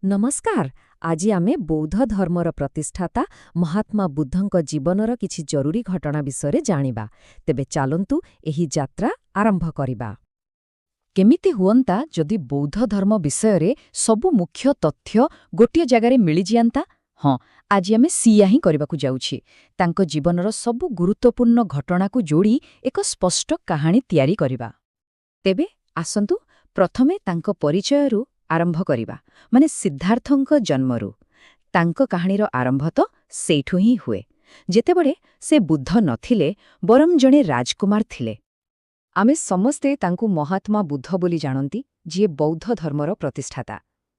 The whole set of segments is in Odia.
ନମସ୍କାର। ଆଜି ଆମେ ବୌଦ୍ଧ ଧର୍ମର ପ୍ରତିଷ୍ଠାତା ମହାତ୍ମା ବୁଦ୍ଧଙ୍କ ଜୀବନର କିଛି ଜରୁରୀ ଘଟଣା ବିଷୟରେ ଜାଣିବା। ତେବେ ଚାଲନ୍ତୁ, ଏହି ଯାତ୍ରା ଆରମ୍ଭ କରିବା। କେମିତି ହୁଅନ୍ତା ଯଦି ବୌଦ୍ଧ ଧର୍ମ ବିଷୟରେ ସବୁ ମୁଖ୍ୟ ତଥ୍ୟ ଗୋଟିଏ ଜାଗାରେ ମିଳିଯାଆନ୍ତା? ହଁ, ଆଜି ଆମେ ସେଇଆ ହିଁ କରିବାକୁ ଯାଉଛେ। ତାଙ୍କ ଜୀବନର ସବୁ ଗୁରୁତ୍ୱପୂର୍ଣ୍ଣ ଘଟଣାକୁ ଯୋଡ଼ି ଏକ ସ୍ପଷ୍ଟ କାହାଣୀ ତିଆରି କରିବା। ତେବେ ଆସନ୍ତୁ, ପ୍ରଥମେ ତାଙ୍କ ପରିଚୟରୁ ଆରମ୍ଭ କରିବା, ମାନେ ସିଦ୍ଧାର୍ଥଙ୍କ ଜନ୍ମରୁ। ତାଙ୍କ କାହାଣୀର ଆରମ୍ଭ ତ ସେଇଠୁ ହିଁ ହୁଏ, ଯେତେବେଳେ ସେ ବୁଦ୍ଧ ନଥିଲେ, ବରଂ ଜଣେ ରାଜକୁମାର ଥିଲେ। ଆମେ ସମସ୍ତେ ତାଙ୍କୁ ମହାତ୍ମା ବୁଦ୍ଧ ବୋଲି ଜାଣନ୍ତି, ଯିଏ ବୌଦ୍ଧ ଧର୍ମର ପ୍ରତିଷ୍ଠାତା।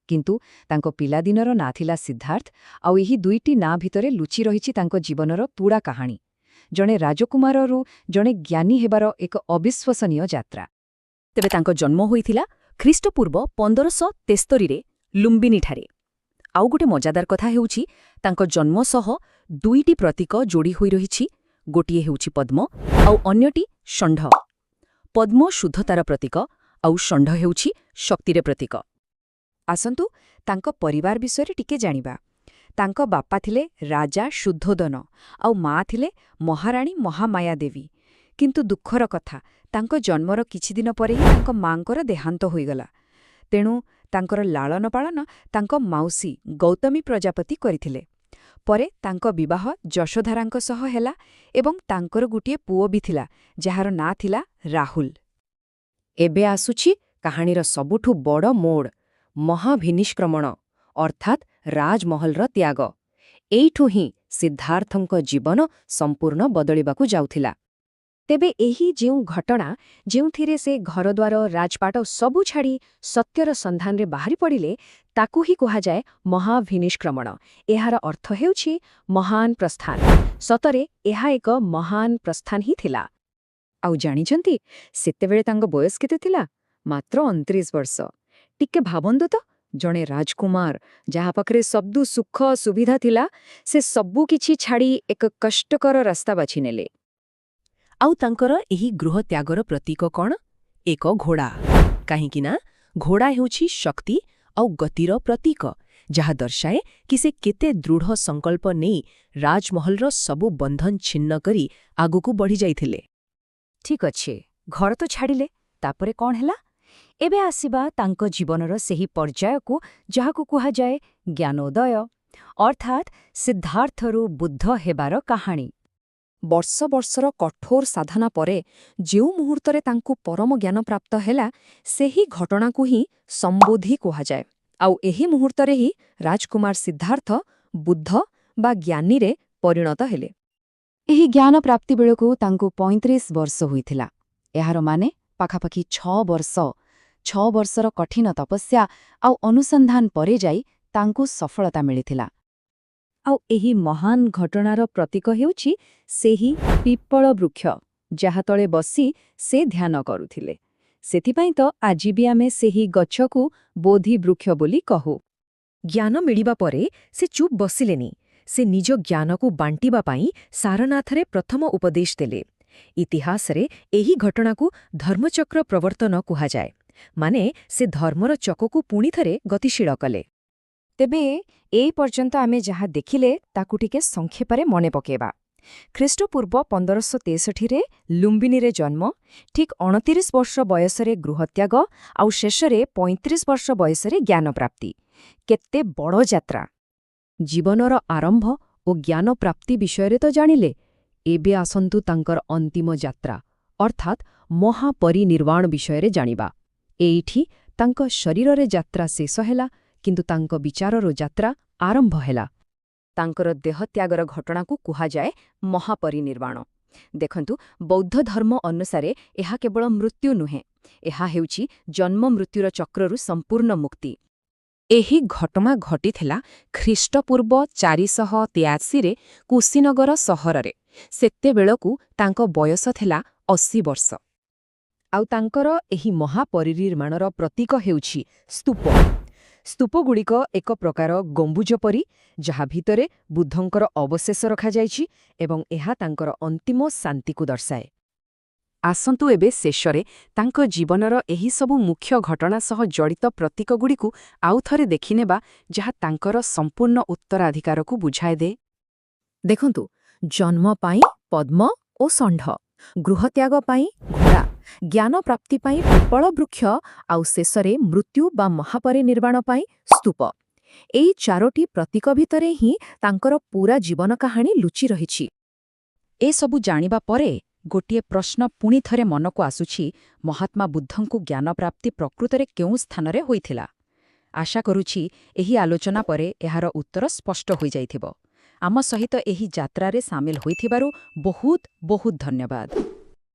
କିନ୍ତୁ ତାଙ୍କ ପିଲାଦିନର ନାଁ ଥିଲା ସିଦ୍ଧାର୍ଥ। ଆଉ ଏହି ଦୁଇଟି ନାଁ ଭିତରେ ଲୁଚି ରହିଛି ତାଙ୍କ ଜୀବନର ପୁରା କାହାଣୀ, ଜଣେ ରାଜକୁମାରରୁ ଜଣେ ଜ୍ଞାନୀ ହେବାର ଏକ ଅବିଶ୍ୱସନୀୟ ଯାତ୍ରା। ତେବେ ତାଙ୍କ ଜନ୍ମ ହୋଇଥିଲା ଖ୍ରୀଷ୍ଟପୂର୍ବ 1573ରେ ଲୁମ୍ବିନୀଠାରେ। ଆଉ ଗୋଟେ ମଜାଦାର କଥା ହେଉଛି, ତାଙ୍କ ଜନ୍ମ ସହ ଦୁଇଟି ପ୍ରତୀକ ଯୋଡ଼ି ହୋଇ ରହିଛି। ଗୋଟିଏ ହେଉଛି ପଦ୍ମ, ଆଉ ଅନ୍ୟଟି ଷଣ୍ଢ। ପଦ୍ମ ଶୁଦ୍ଧତାର ପ୍ରତୀକ, ଆଉ ଷଣ୍ଢ ହେଉଛି ଶକ୍ତିର ପ୍ରତୀକ। ଆସନ୍ତୁ, ତାଙ୍କ ପରିବାର ବିଷୟରେ ଟିକେ ଜାଣିବା। ତାଙ୍କ ବାପା ଥିଲେ ରାଜା ଶୁଦ୍ଧୋଦନ, ଆଉ ମା ଥିଲେ ମହାରାଣୀ ମହାମାୟା ଦେବୀ। କିନ୍ତୁ ଦୁଃଖର କଥା, ତାଙ୍କ ଜନ୍ମର କିଛିଦିନ ପରେ ହିଁ ତାଙ୍କ ମାଙ୍କର ଦେହାନ୍ତ ହୋଇଗଲା। ତେଣୁ ତାଙ୍କର ଲାଳନ ପାଳନ ତାଙ୍କ ମାଉସୀ ଗୌତମୀ ପ୍ରଜାପତି କରିଥିଲେ। ପରେ ତାଙ୍କ ବିବାହ ଯଶୋଧରାଙ୍କ ସହ ହେଲା ଏବଂ ତାଙ୍କର ଗୋଟିଏ ପୁଅ ବି ଥିଲା, ଯାହାର ନାଁ ଥିଲା ରାହୁଲ। ଏବେ ଆସୁଛି କାହାଣୀର ସବୁଠୁ ବଡ଼ ମୋଡ଼, ମହାଭିନିଷ୍କ୍ରମଣ, ଅର୍ଥାତ୍ ରାଜମହଲର ତ୍ୟାଗ। ଏଇଠୁ ହିଁ ସିଦ୍ଧାର୍ଥଙ୍କ ଜୀବନ ସମ୍ପୂର୍ଣ୍ଣ ବଦଳିବାକୁ ଯାଉଥିଲା। ତେବେ ଏହି ଯେଉଁ ଘଟଣା, ଯେଉଁଥିରେ ସେ ଘରଦ୍ୱାର, ରାଜପାଟ ସବୁ ଛାଡ଼ି ସତ୍ୟର ସନ୍ଧାନରେ ବାହାରି ପଡ଼ିଲେ, ତାକୁ ହିଁ କୁହାଯାଏ ମହାଭିନିଷ୍କ୍ରମଣ। ଏହାର ଅର୍ଥ ହେଉଛି ମହାନ ପ୍ରସ୍ଥାନ। ସତରେ ଏହା ଏକ ମହାନ ପ୍ରସ୍ଥାନ ହିଁ ଥିଲା। ଆଉ ଜାଣିଛନ୍ତି, ସେତେବେଳେ ତାଙ୍କ ବୟସ କେତେ ଥିଲା? ମାତ୍ର 29 ବର୍ଷ। ଟିକେ ଭାବନ୍ତୁ ତ, ଜଣେ ରାଜକୁମାର, ଯାହା ପାଖରେ ସବୁ ସୁଖ ସୁବିଧା ଥିଲା, ସେ ସବୁ କିଛି ଛାଡ଼ି ଏକ କଷ୍ଟକର ରାସ୍ତା ବାଛିନେଲେ। ଆଉ ତାଙ୍କର ଏହି ଗୃହତ୍ୟାଗର ପ୍ରତୀକ କ'ଣ? ଏକ ଘୋଡ଼ା। କାହିଁକି ନା ଘୋଡ଼ା ହେଉଛି ଶକ୍ତି ଆଉ ଗତିର ପ୍ରତୀକ, ଯାହା ଦର୍ଶାଏ କି ସେ କେତେ ଦୃଢ଼ ସଂକଳ୍ପ ନେଇ ରାଜମହଲର ସବୁ ବନ୍ଧନ ଛିନ୍ନ କରି ଆଗକୁ ବଢ଼ିଯାଇଥିଲେ। ଠିକ୍ ଅଛି, ଘର ତ ଛାଡ଼ିଲେ, ତାପରେ କ'ଣ ହେଲା? ଏବେ ଆସିବା ତାଙ୍କ ଜୀବନର ସେହି ପର୍ଯ୍ୟାୟକୁ, ଯାହାକୁ କୁହାଯାଏ ଜ୍ଞାନୋଦୟ, ଅର୍ଥାତ୍ ସିଦ୍ଧାର୍ଥରୁ ବୁଦ୍ଧ ହେବାର କାହାଣୀ। ବର୍ଷ ବର୍ଷର କଠୋର ସାଧନା ପରେ ଯେଉଁ ମୁହୂର୍ତ୍ତରେ ତାଙ୍କୁ ପରମ ଜ୍ଞାନ ପ୍ରାପ୍ତ ହେଲା, ସେହି ଘଟଣାକୁ ହିଁ ସମ୍ବୋଧି କୁହାଯାଏ। ଆଉ ଏହି ମୁହୂର୍ତ୍ତରେ ହିଁ ରାଜକୁମାର ସିଦ୍ଧାର୍ଥ ବୁଦ୍ଧ ବା ଜ୍ଞାନୀରେ ପରିଣତ ହେଲେ। ଏହି ଜ୍ଞାନ ପ୍ରାପ୍ତି ବେଳକୁ ତାଙ୍କୁ 35 ବର୍ଷ ହୋଇଥିଲା। ଏହାର ମାନେ ପାଖାପାଖି 6 ବର୍ଷ। 6 ବର୍ଷର କଠିନ ତପସ୍ୟା ଆଉ ଅନୁସନ୍ଧାନ ପରେ ଯାଇ ତାଙ୍କୁ ସଫଳତା ମିଳିଥିଲା। ଆଉ ଏହି ମହାନ ଘଟଣାର ପ୍ରତୀକ ହେଉଛି ସେହି ପିପ୍ପଳ ବୃକ୍ଷ, ଯାହା ତଳେ ବସି ସେ ଧ୍ୟାନ କରୁଥିଲେ। ସେଥିପାଇଁ ତ ଆଜି ବି ଆମେ ସେହି ଗଛକୁ ବୋଧି ବୃକ୍ଷ ବୋଲି କହୁ। ଜ୍ଞାନ ମିଳିବା ପରେ ସେ ଚୁପ୍ ବସିଲେନି। ସେ ନିଜ ଜ୍ଞାନକୁ ବାଣ୍ଟିବା ପାଇଁ ସାରନାଥରେ ପ୍ରଥମ ଉପଦେଶ ଦେଲେ। ଇତିହାସରେ ଏହି ଘଟଣାକୁ ଧର୍ମଚକ୍ର ପ୍ରବର୍ତ୍ତନ କୁହାଯାଏ, ମାନେ ସେ ଧର୍ମର ଚକକୁ ପୁଣିଥରେ ଗତିଶୀଳ କଲେ। ତେବେ ଏ ପର୍ଯ୍ୟନ୍ତ ଆମେ ଯାହା ଦେଖିଲେ, ତାକୁ ଟିକେ ସଂକ୍ଷେପରେ ମନେ ପକେଇବା। ଖ୍ରୀଷ୍ଟପୂର୍ବ 1563ରେ ଲୁମ୍ବିନୀରେ ଜନ୍ମ, ଠିକ୍ 29 ବର୍ଷ ବୟସରେ ଗୃହତ୍ୟାଗ, ଆଉ ଶେଷରେ 35 ବର୍ଷ ବୟସରେ ଜ୍ଞାନପ୍ରାପ୍ତି। କେତେ ବଡ଼ ଯାତ୍ରା! ଜୀବନର ଆରମ୍ଭ ଓ ଜ୍ଞାନପ୍ରାପ୍ତି ବିଷୟରେ ତ ଜାଣିଲେ, ଏବେ ଆସନ୍ତୁ ତାଙ୍କର ଅନ୍ତିମ ଯାତ୍ରା, ଅର୍ଥାତ୍ ମହାପରିନିର୍ବାଣ ବିଷୟରେ ଜାଣିବା। ଏଇଠି ତାଙ୍କ ଶରୀରରେ ଯାତ୍ରା ଶେଷ ହେଲା, କିନ୍ତୁ ତାଙ୍କ ବିଚାରର ଯାତ୍ରା ଆରମ୍ଭ ହେଲା। ତାଙ୍କର ଦେହତ୍ୟାଗର ଘଟଣାକୁ କୁହାଯାଏ ମହାପରିନିର୍ବାଣ। ଦେଖନ୍ତୁ, ବୌଦ୍ଧ ଧର୍ମ ଅନୁସାରେ ଏହା କେବଳ ମୃତ୍ୟୁ ନୁହେଁ, ଏହା ହେଉଛି ଜନ୍ମ ମୃତ୍ୟୁର ଚକ୍ରରୁ ସମ୍ପୂର୍ଣ୍ଣ ମୁକ୍ତି। ଏହି ଘଟଣା ଘଟିଥିଲା ଖ୍ରୀଷ୍ଟପୂର୍ବ 483ରେ କୁଶୀନଗର ସହରରେ। ସେତେବେଳକୁ ତାଙ୍କ ବୟସ ଥିଲା 80 ବର୍ଷ। ଆଉ ତାଙ୍କର ଏହି ମହାପରିନିର୍ବାଣର ପ୍ରତୀକ ହେଉଛି ସ୍ତୂପ। ସ୍ତୂପଗୁଡ଼ିକ ଏକ ପ୍ରକାର ଗମ୍ବୁଜ ପରି, ଯାହା ଭିତରେ ବୁଦ୍ଧଙ୍କର ଅବଶେଷ ରଖାଯାଇଛି ଏବଂ ଏହା ତାଙ୍କର ଅନ୍ତିମ ଶାନ୍ତିକୁ ଦର୍ଶାଏ। ଆସନ୍ତୁ ଏବେ ଶେଷରେ ତାଙ୍କ ଜୀବନର ଏହିସବୁ ମୁଖ୍ୟ ଘଟଣା ସହ ଜଡ଼ିତ ପ୍ରତୀକଗୁଡ଼ିକୁ ଆଉଥରେ ଦେଖିନେବା, ଯାହା ତାଙ୍କର ସମ୍ପୂର୍ଣ୍ଣ ଉତ୍ତରାଧିକାରକୁ ବୁଝାଇଦେ। ଦେଖନ୍ତୁ, ଜନ୍ମ ପାଇଁ ପଦ୍ମ ଓ ଷଣ୍ଢ, ଗୃହତ୍ୟାଗ ପାଇଁ ଘୋଡ଼ା, ଜ୍ଞାନ ପ୍ରାପ୍ତି ପାଇଁ ପିପଳ ବୃକ୍ଷ ଆଉ ଶେଷରେ ମୃତ୍ୟୁ ବା ମହାପରିନିର୍ବାଣ ପାଇଁ ସ୍ତୂପ। ଏଇ ଚାରୋଟି ପ୍ରତୀକ ଭିତରେ ହିଁ ତାଙ୍କର ପୂରା ଜୀବନ କାହାଣୀ ଲୁଚି ରହିଛି। ଏସବୁ ଜାଣିବା ପରେ ଗୋଟିଏ ପ୍ରଶ୍ନ ପୁଣି ଥରେ ମନକୁ ଆସୁଛି, ମହାତ୍ମା ବୁଦ୍ଧଙ୍କୁ ଜ୍ଞାନପ୍ରାପ୍ତି ପ୍ରକୃତରେ କେଉଁ ସ୍ଥାନରେ ହୋଇଥିଲା? ଆଶା କରୁଛି ଏହି ଆଲୋଚନା ପରେ ଏହାର ଉତ୍ତର ସ୍ପଷ୍ଟ ହୋଇଯାଇଥିବ। ଆମ ସହିତ ଏହି ଯାତ୍ରାରେ ସାମିଲ ହୋଇଥିବାରୁ ବହୁତ ବହୁତ ଧନ୍ୟବାଦ।